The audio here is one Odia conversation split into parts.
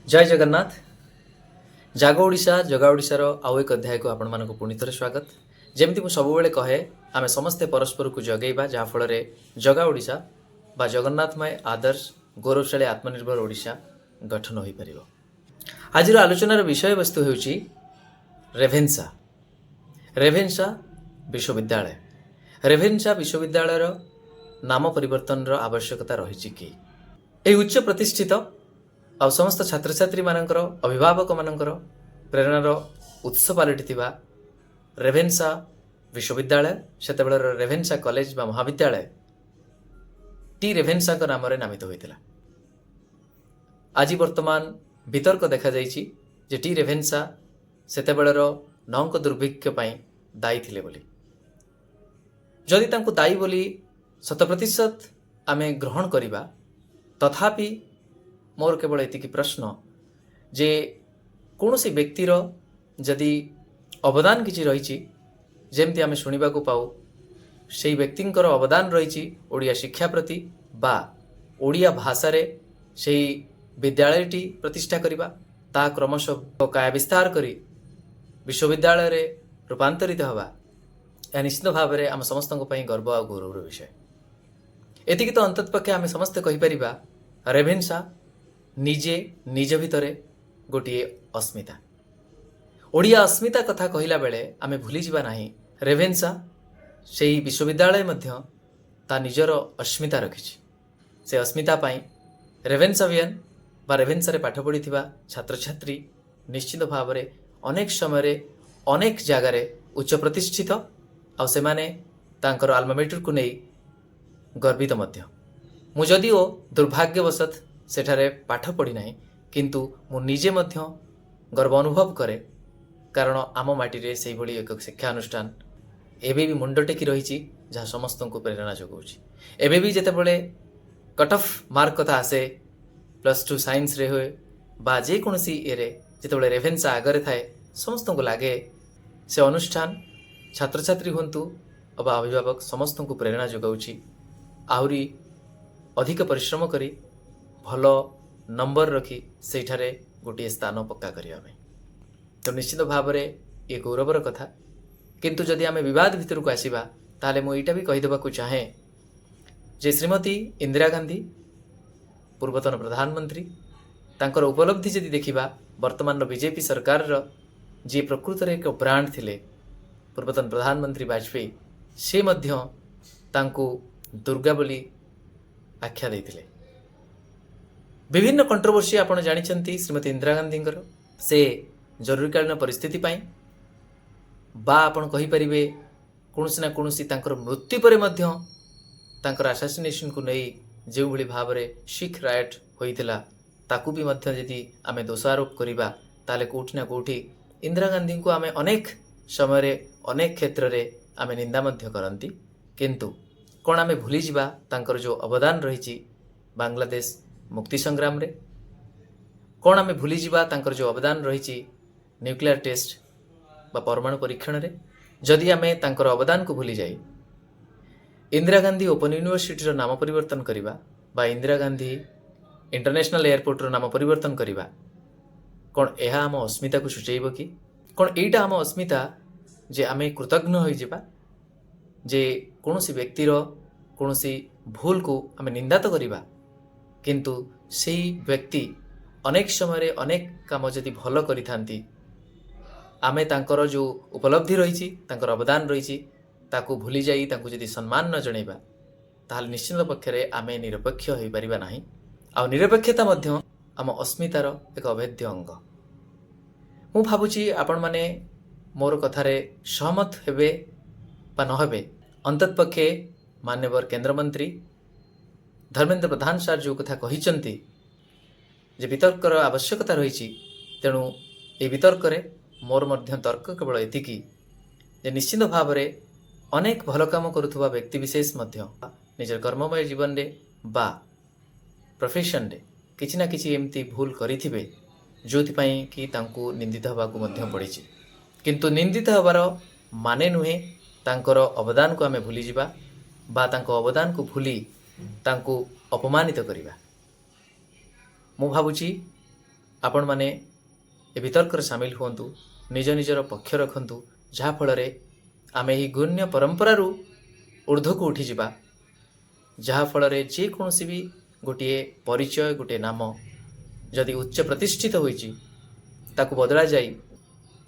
ଜୟ ଜଗନ୍ନାଥ। ଜାଗ ଓଡ଼ିଶା, ଜଗା ଓଡ଼ିଶାର ଆଉ ଏକ ଅଧ୍ୟାୟକୁ ଆପଣମାନଙ୍କୁ ପୁଣି ଥରେ ସ୍ୱାଗତ। ଯେମିତି ମୁଁ ସବୁବେଳେ କହେ, ଆମେ ସମସ୍ତେ ପରସ୍ପରକୁ ଜଗେଇବା, ଯାହାଫଳରେ ଜଗା ଓଡ଼ିଶା ବା ଜଗନ୍ନାଥମୟ ଆଦର୍ଶ ଗୌରବଶାଳୀ ଆତ୍ମନିର୍ଭର ଓଡ଼ିଶା ଗଠନ ହୋଇପାରିବ। ଆଜିର ଆଲୋଚନାର ବିଷୟବସ୍ତୁ ହେଉଛି ରେଭେନ୍ସା, ରେଭେନ୍ସା ବିଶ୍ୱବିଦ୍ୟାଳୟ। ରେଭେନ୍ସା ବିଶ୍ୱବିଦ୍ୟାଳୟର ନାମ ପରିବର୍ତ୍ତନର ଆବଶ୍ୟକତା ରହିଛି କି? ଏହି ଉଚ୍ଚ ପ୍ରତିଷ୍ଠିତ ଆଉ ସମସ୍ତ ଛାତ୍ରଛାତ୍ରୀମାନଙ୍କର, ଅଭିଭାବକମାନଙ୍କର ପ୍ରେରଣାର ଉତ୍ସ ପାଲଟିଥିବା ରେଭେନ୍ସା ବିଶ୍ୱବିଦ୍ୟାଳୟ, ସେତେବେଳର ରେଭେନ୍ସା କଲେଜ ବା ମହାବିଦ୍ୟାଳୟ, ଟି ରେଭେନ୍ସାଙ୍କ ନାମରେ ନାମିତ ହୋଇଥିଲା। ଆଜି ବର୍ତ୍ତମାନ ବିତର୍କ ଦେଖାଯାଇଛି ଯେ ଟି ରେଭେନ୍ସା ସେତେବେଳର ନଅଙ୍କ ଦୁର୍ଭିକ୍ଷ ପାଇଁ ଦାୟୀ ଥିଲେ ବୋଲି। ଯଦି ତାଙ୍କୁ ଦାୟୀ ବୋଲି ଶତ ପ୍ରତିଶତ ଆମେ ଗ୍ରହଣ କରିବା, ତଥାପି ମୋର କେବଳ ଏତିକି ପ୍ରଶ୍ନ ଯେ କୌଣସି ବ୍ୟକ୍ତିର ଯଦି ଅବଦାନ କିଛି ରହିଛି, ଯେମିତି ଆମେ ଶୁଣିବାକୁ ପାଉ ସେଇ ବ୍ୟକ୍ତିଙ୍କର ଅବଦାନ ରହିଛି ଓଡ଼ିଆ ଶିକ୍ଷା ପ୍ରତି ବା ଓଡ଼ିଆ ଭାଷାରେ ସେଇ ବିଦ୍ୟାଳୟଟି ପ୍ରତିଷ୍ଠା କରିବା, ତାହା କ୍ରମଶଃ କାୟା ବିସ୍ତାର କରି ବିଶ୍ୱବିଦ୍ୟାଳୟରେ ରୂପାନ୍ତରିତ ହେବା, ଏହା ନିଶ୍ଚିତ ଭାବରେ ଆମ ସମସ୍ତଙ୍କ ପାଇଁ ଗର୍ବ ଆଉ ଗୌରବର ବିଷୟ। ଏତିକି ତ ଅନ୍ତତଃ ପକ୍ଷେ ଆମେ ସମସ୍ତେ କହିପାରିବା, ରେଭେନ୍ସା ନିଜେ ନିଜ ଭିତରେ ଗୋଟିଏ ଅସ୍ମିତା। ଓଡ଼ିଆ ଅସ୍ମିତା କଥା କହିଲା ବେଳେ ଆମେ ଭୁଲିଯିବା ନାହିଁ, ରେଭେନ୍ସା ସେହି ବିଶ୍ୱବିଦ୍ୟାଳୟ ମଧ୍ୟ ତା ନିଜର ଅସ୍ମିତା ରଖିଛି। ସେ ଅସ୍ମିତା ପାଇଁ ରେଭେନ୍ସାଭିଆନ୍ ବା ରେଭେନ୍ସାରେ ପାଠ ପଢ଼ିଥିବା ଛାତ୍ରଛାତ୍ରୀ ନିଶ୍ଚିତ ଭାବରେ ଅନେକ ସମୟରେ ଅନେକ ଜାଗାରେ ଉଚ୍ଚ ପ୍ରତିଷ୍ଠିତ ଆଉ ସେମାନେ ତାଙ୍କର ଆଲମାମେଟରକୁ ନେଇ ଗର୍ବିତ ମଧ୍ୟ। ମୁଁ ଯଦିଓ ଦୁର୍ଭାଗ୍ୟବଶତ ସେଠାରେ ପାଠ ପଢ଼ିନାହିଁ, କିନ୍ତୁ ମୁଁ ନିଜେ ମଧ୍ୟ ଗର୍ବ ଅନୁଭବ କରେ, କାରଣ ଆମ ମାଟିରେ ସେଇଭଳି ଏକ ଶିକ୍ଷାନୁଷ୍ଠାନ ଏବେ ବି ମୁଣ୍ଡ ଟେକି ରହିଛି, ଯାହା ସମସ୍ତଙ୍କୁ ପ୍ରେରଣା ଯୋଗାଉଛି। ଏବେ ବି ଯେତେବେଳେ କଟ୍ ଅଫ୍ ମାର୍କ କଥା ଆସେ, +2 ସାଇନ୍ସରେ ହୁଏ ବା ଯେକୌଣସି ଇଏରେ, ଯେତେବେଳେ ରେଭେନ୍ସା ଆଗରେ ଥାଏ, ସମସ୍ତଙ୍କୁ ଲାଗେ ସେ ଅନୁଷ୍ଠାନ ଛାତ୍ରଛାତ୍ରୀ ହୁଅନ୍ତୁ ଅବା ଅଭିଭାବକ, ସମସ୍ତଙ୍କୁ ପ୍ରେରଣା ଯୋଗାଉଛି ଆହୁରି ଅଧିକ ପରିଶ୍ରମ କରି ଭଲ ନମ୍ବର ରଖି ସେଇଠାରେ ଗୋଟିଏ ସ୍ଥାନ ପକ୍କା କରିବା ପାଇଁ। ତ ନିଶ୍ଚିତ ଭାବରେ ଇଏ ଗୌରବର କଥା। କିନ୍ତୁ ଯଦି ଆମେ ବିବାଦ ଭିତରକୁ ଆସିବା, ତାହେଲେ ମୁଁ ଏଇଟା ବି କହିଦେବାକୁ ଚାହେଁ ଯେ ଶ୍ରୀମତୀ ଇନ୍ଦିରା ଗାନ୍ଧୀ, ପୂର୍ବତନ ପ୍ରଧାନମନ୍ତ୍ରୀ, ତାଙ୍କର ଉପଲବ୍ଧି ଯଦି ଦେଖିବା, ବର୍ତ୍ତମାନର ବିଜେପି ସରକାରର ଯିଏ ପ୍ରକୃତରେ ଏକ ବ୍ରାଣ୍ଡ ଥିଲେ, ପୂର୍ବତନ ପ୍ରଧାନମନ୍ତ୍ରୀ ବାଜପେୟୀ, ସେ ମଧ୍ୟ ତାଙ୍କୁ ଦୁର୍ଗା ବୋଲି ଆଖ୍ୟା ଦେଇଥିଲେ। ବିଭିନ୍ନ କଣ୍ଟ୍ରୋଭର୍ସି ଆପଣ ଜାଣିଛନ୍ତି ଶ୍ରୀମତୀ ଇନ୍ଦିରା ଗାନ୍ଧୀଙ୍କର। ସେ ଜରୁରୀକାଳୀନ ପରିସ୍ଥିତି ପାଇଁ ବା ଆପଣ କହିପାରିବେ କୌଣସି ନା କୌଣସି ତାଙ୍କର ମୃତ୍ୟୁ ପରେ ମଧ୍ୟ ତାଙ୍କର ଆସାସିନେସନକୁ ନେଇ ଯେଉଁଭଳି ଭାବରେ ଶିଖ ରାୟଟ୍ ହୋଇଥିଲା, ତାକୁ ବି ମଧ୍ୟ ଯଦି ଆମେ ଦୋଷାରୋପ କରିବା, ତାହେଲେ କେଉଁଠି ନା କେଉଁଠି ଇନ୍ଦିରା ଗାନ୍ଧୀଙ୍କୁ ଆମେ ଅନେକ ସମୟରେ ଅନେକ କ୍ଷେତ୍ରରେ ଆମେ ନିନ୍ଦା ମଧ୍ୟ କରନ୍ତି। କିନ୍ତୁ କ'ଣ ଆମେ ଭୁଲିଯିବା ତାଙ୍କର ଯେଉଁ ଅବଦାନ ରହିଛି ବାଂଲାଦେଶ ମୁକ୍ତି ସଂଗ୍ରାମରେ? କ'ଣ ଆମେ ଭୁଲିଯିବା ତାଙ୍କର ଯେଉଁ ଅବଦାନ ରହିଛି ନ୍ୟୁକ୍ଲିୟର ଟେଷ୍ଟ ବା ପରମାଣୁ ପରୀକ୍ଷଣରେ? ଯଦି ଆମେ ତାଙ୍କର ଅବଦାନକୁ ଭୁଲିଯାଇ ଇନ୍ଦିରା ଗାନ୍ଧୀ ଓପନ୍ ୟୁନିଭର୍ସିଟିର ନାମ ପରିବର୍ତ୍ତନ କରିବା ବା ଇନ୍ଦିରା ଗାନ୍ଧୀ ଇଣ୍ଟରନ୍ୟାସନାଲ ଏୟାରପୋର୍ଟର ନାମ ପରିବର୍ତ୍ତନ କରିବା, କ'ଣ ଏହା ଆମ ଅସ୍ମିତାକୁ ସୂଚାଇବ କି? କ'ଣ ଏଇଟା ଆମ ଅସ୍ମିତା ଯେ ଆମେ କୃତଘ୍ନ ହୋଇଯିବା, ଯେ କୌଣସି ବ୍ୟକ୍ତିର କୌଣସି ଭୁଲକୁ ଆମେ ନିନ୍ଦା ତ କରିବା, କିନ୍ତୁ ସେଇ ବ୍ୟକ୍ତି ଅନେକ ସମୟରେ ଅନେକ କାମ ଯଦି ଭଲ କରିଥାନ୍ତି, ଆମେ ତାଙ୍କର ଯେଉଁ ଉପଲବ୍ଧି ରହିଛି, ତାଙ୍କର ଅବଦାନ ରହିଛି, ତାକୁ ଭୁଲିଯାଇ ତାଙ୍କୁ ଯଦି ସମ୍ମାନ ନ ଜଣାଇବା, ତାହେଲେ ନିଶ୍ଚିତ ପକ୍ଷରେ ଆମେ ନିରପେକ୍ଷ ହୋଇପାରିବା ନାହିଁ। ଆଉ ନିରପେକ୍ଷତା ମଧ୍ୟ ଆମ ଅସ୍ମିତାର ଏକ ଅଭେଦ୍ୟ ଅଙ୍ଗ। ମୁଁ ଭାବୁଛି ଆପଣମାନେ ମୋର କଥାରେ ସହମତ ହେବେ ବା ନ ହେବେ, ଅନ୍ତତଃ ପକ୍ଷେ ମାନ୍ୟବର କେନ୍ଦ୍ରମନ୍ତ୍ରୀ ଧର୍ମେନ୍ଦ୍ର ପ୍ରଧାନ ସାର୍ ଯେଉଁ କଥା କହିଛନ୍ତି ଯେ ବିତର୍କର ଆବଶ୍ୟକତା ରହିଛି, ତେଣୁ ଏହି ବିତର୍କରେ ମୋର ମଧ୍ୟ ତର୍କ କେବଳ ଏତିକି ଯେ ନିଶ୍ଚିତ ଭାବରେ ଅନେକ ଭଲ କାମ କରୁଥିବା ବ୍ୟକ୍ତିବିଶେଷ ମଧ୍ୟ ନିଜର କର୍ମମୟ ଜୀବନରେ ବା ପ୍ରଫେସନରେ କିଛି ନା କିଛି ଏମିତି ଭୁଲ କରିଥିବେ, ଯେଉଁଥିପାଇଁ କି ତାଙ୍କୁ ନିନ୍ଦିତ ହେବାକୁ ମଧ୍ୟ ପଡ଼ିଛି। କିନ୍ତୁ ନିନ୍ଦିତ ହେବାର ମାନେ ନୁହେଁ ତାଙ୍କର ଅବଦାନକୁ ଆମେ ଭୁଲିଯିବା ବା ତାଙ୍କ ଅବଦାନକୁ ଭୁଲି ତାଙ୍କୁ ଅପମାନିତ କରିବା। ମୁଁ ଭାବୁଛି ଆପଣମାନେ ଏ ବିତର୍କରେ ସାମିଲ ହୁଅନ୍ତୁ, ନିଜ ନିଜର ପକ୍ଷ ରଖନ୍ତୁ, ଯାହାଫଳରେ ଆମେ ଏହି ଘୃଣ୍ୟ ପରମ୍ପରାରୁ ଉର୍ଦ୍ଧ୍ୱକୁ ଉଠିଯିବା, ଯାହାଫଳରେ ଯେକୌଣସି ବି ଗୋଟିଏ ପରିଚୟ, ଗୋଟିଏ ନାମ ଯଦି ଉଚ୍ଚ ପ୍ରତିଷ୍ଠିତ ହୋଇଛି, ତାକୁ ବଦଳାଯାଇ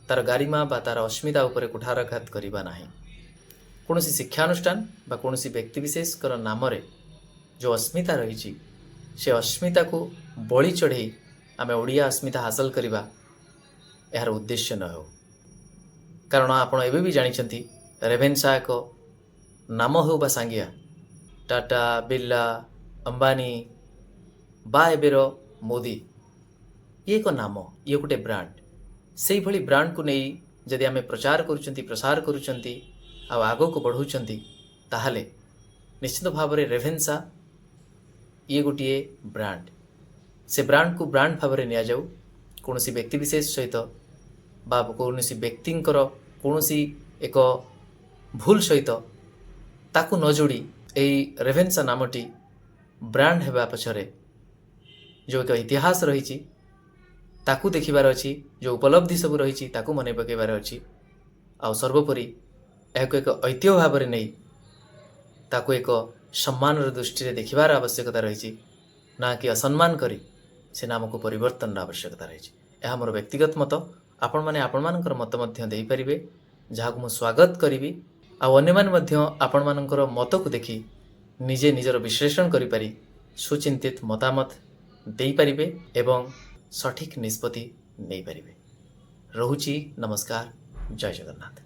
ତାର ଗାରିମା ବା ତାର ଅସ୍ମିତା ଉପରେ କୁଠାରାଘାତ କରିବା ନାହିଁ। କୌଣସି ଶିକ୍ଷାନୁଷ୍ଠାନ ବା କୌଣସି ବ୍ୟକ୍ତିବିଶେଷଙ୍କର ନାମରେ ଯେଉଁ ଅସ୍ମିତା ରହିଛି, ସେ ଅସ୍ମିତାକୁ ବଳି ଚଢ଼େଇ ଆମେ ଓଡ଼ିଆ ଅସ୍ମିତା ହାସଲ କରିବା, ଏହାର ଉଦ୍ଦେଶ୍ୟ ନ ହେଉ। କାରଣ ଆପଣ ଏବେ ବି ଜାଣିଛନ୍ତି, ରେଭେନ୍ସା ଏକ ନାମ ହେଉ ବା ସାଙ୍ଗିଆ, ଟାଟା, ବିର୍ଲା, ଅମ୍ବାନୀ ବା ଏବେର ମୋଦି, ଇଏ ଏକ ନାମ, ଇଏ ଗୋଟେ ବ୍ରାଣ୍ଡ। ସେଇଭଳି ବ୍ରାଣ୍ଡକୁ ନେଇ ଯଦି ଆମେ ପ୍ରଚାର କରୁଛନ୍ତି, ପ୍ରସାର କରୁଛନ୍ତି ଆଉ ଆଗକୁ ବଢ଼ାଉଛନ୍ତି, ତାହେଲେ ନିଶ୍ଚିତ ଭାବରେ ରେଭେନ୍ସା ଇଏ ଗୋଟିଏ ବ୍ରାଣ୍ଡ। ସେ ବ୍ରାଣ୍ଡକୁ ବ୍ରାଣ୍ଡ ଭାବରେ ନିଆଯାଉ। କୌଣସି ବ୍ୟକ୍ତିବିଶେଷ ସହିତ ବା କୌଣସି ବ୍ୟକ୍ତିଙ୍କର କୌଣସି ଏକ ଭୁଲ ସହିତ ତାକୁ ନ ଯୋଡ଼ି ଏଇ ରେଭେନ୍ସା ନାମଟି ବ୍ରାଣ୍ଡ ହେବା ପଛରେ ଯେଉଁ ଏକ ଇତିହାସ ରହିଛି, ତାକୁ ଦେଖିବାର ଅଛି। ଯେଉଁ ଉପଲବ୍ଧି ସବୁ ରହିଛି, ତାକୁ ମନେ ପକାଇବାର ଅଛି। ଆଉ ସର୍ବୋପରି ଏହାକୁ ଏକ ଐତିହ୍ୟ ଭାବରେ ନେଇ ତାକୁ ଏକ ସମ୍ମାନର ଦୃଷ୍ଟିରେ ଦେଖିବାର ଆବଶ୍ୟକତା ରହିଛି, ନା କି ଅସମ୍ମାନ କରି ସେ ନାମକୁ ପରିବର୍ତ୍ତନର ଆବଶ୍ୟକତା ରହିଛି। ଏହା ମୋର ବ୍ୟକ୍ତିଗତ ମତ। ଆପଣମାନେ ଆପଣମାନଙ୍କର ମତ ମଧ୍ୟ ଦେଇପାରିବେ, ଯାହାକୁ ମୁଁ ସ୍ୱାଗତ କରିବି। ଆଉ ଅନ୍ୟମାନେ ମଧ୍ୟ ଆପଣମାନଙ୍କର ମତକୁ ଦେଖି ନିଜେ ନିଜର ବିଶ୍ଳେଷଣ କରିପାରି ସୁଚିନ୍ତିତ ମତାମତ ଦେଇପାରିବେ ଏବଂ ସଠିକ୍ ନିଷ୍ପତ୍ତି ନେଇପାରିବେ। ରହୁଛି, ନମସ୍କାର, ଜୟ ଜଗନ୍ନାଥ।